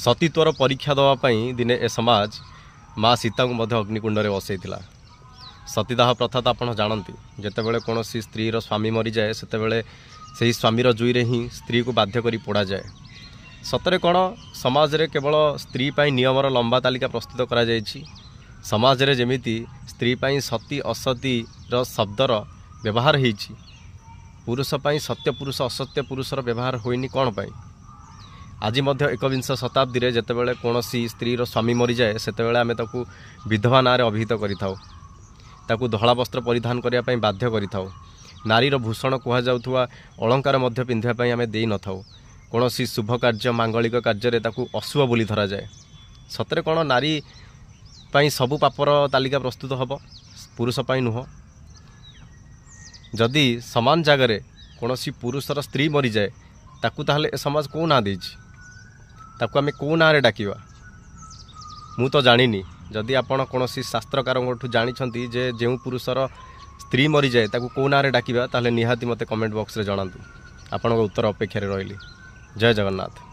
ସତୀତ୍ୱର ପରୀକ୍ଷା ଦେବା ପାଇଁ ଦିନେ ଏ ସମାଜ ମା ସୀତାଙ୍କୁ ମଧ୍ୟ ଅଗ୍ନିକୁଣ୍ଡରେ ବସେଇଥିଲା। ସତୀଦାହ ପ୍ରଥା ତ ଆପଣ ଜାଣନ୍ତି। ଯେତେବେଳେ କୌଣସି ସ୍ତ୍ରୀର ସ୍ୱାମୀ ମରିଯାଏ, ସେତେବେଳେ ସେହି ସ୍ୱାମୀର ଜୁଇରେ ହିଁ ସ୍ତ୍ରୀକୁ ବାଧ୍ୟ କରି ପୋଡ଼ାଯାଏ। ସତରେ କ'ଣ ସମାଜରେ କେବଳ ସ୍ତ୍ରୀ ପାଇଁ ନିୟମର ଲମ୍ବା ତାଲିକା ପ୍ରସ୍ତୁତ କରାଯାଇଛି? ସମାଜରେ ଯେମିତି ସ୍ତ୍ରୀ ପାଇଁ ସତୀ ଅସତୀର ଶବ୍ଦର ବ୍ୟବହାର ହେଇଛି, ପୁରୁଷ ପାଇଁ ସତ୍ୟ ପୁରୁଷ ଅସତ୍ୟ ପୁରୁଷର ବ୍ୟବହାର ହୋଇନି କ'ଣ ପାଇଁ? ଆଜି ମଧ୍ୟ ଏକବିଂଶ ଶତାବ୍ଦୀରେ ଯେତେବେଳେ କୌଣସି ସ୍ତ୍ରୀର ସ୍ୱାମୀ ମରିଯାଏ, ସେତେବେଳେ ଆମେ ତାକୁ ବିଧବା ନାଁରେ ଅଭିହିତ କରିଥାଉ, ତାକୁ ଧଳା ବସ୍ତ୍ର ପରିଧାନ କରିବା ପାଇଁ ବାଧ୍ୟ କରିଥାଉ, ନାରୀର ଭୂଷଣ କୁହାଯାଉଥିବା ଅଳଙ୍କାର ମଧ୍ୟ ପିନ୍ଧିବା ପାଇଁ ଆମେ ଦେଇନଥାଉ, କୌଣସି ଶୁଭ କାର୍ଯ୍ୟ ମାଙ୍ଗଳିକ କାର୍ଯ୍ୟରେ ତାକୁ ଅଶୁଭ ବୋଲି ଧରାଯାଏ। ସତରେ କ'ଣ ନାରୀ ପାଇଁ ସବୁ ପାପର ତାଲିକା ପ୍ରସ୍ତୁତ ହେବ, ପୁରୁଷ ପାଇଁ ନୁହଁ? ଯଦି ସମାନ ଜାଗାରେ କୌଣସି ପୁରୁଷର ସ୍ତ୍ରୀ ମରିଯାଏ, ତାକୁ ତାହେଲେ ଏ ସମାଜ କେଉଁ ନାଁ ଦେଇଛି? ତାକୁ ଆମେ କେଉଁ ନାଁରେ ଡାକିବା? ମୁଁ ତ ଜାଣିନି। ଯଦି ଆପଣ କୌଣସି ଶାସ୍ତ୍ରକାରଙ୍କଠୁ ଜାଣିଛନ୍ତି ଯେ ଯେଉଁ ପୁରୁଷର ସ୍ତ୍ରୀ ମରିଯାଏ ତାକୁ କେଉଁ ନାଁରେ ଡାକିବା, ତାହେଲେ ନିହାତି ମୋତେ କମେଣ୍ଟ ବକ୍ସରେ ଜଣାନ୍ତୁ। ଆପଣଙ୍କ ଉତ୍ତର ଅପେକ୍ଷାରେ ରହିଲି। ଜୟ ଜଗନ୍ନାଥ।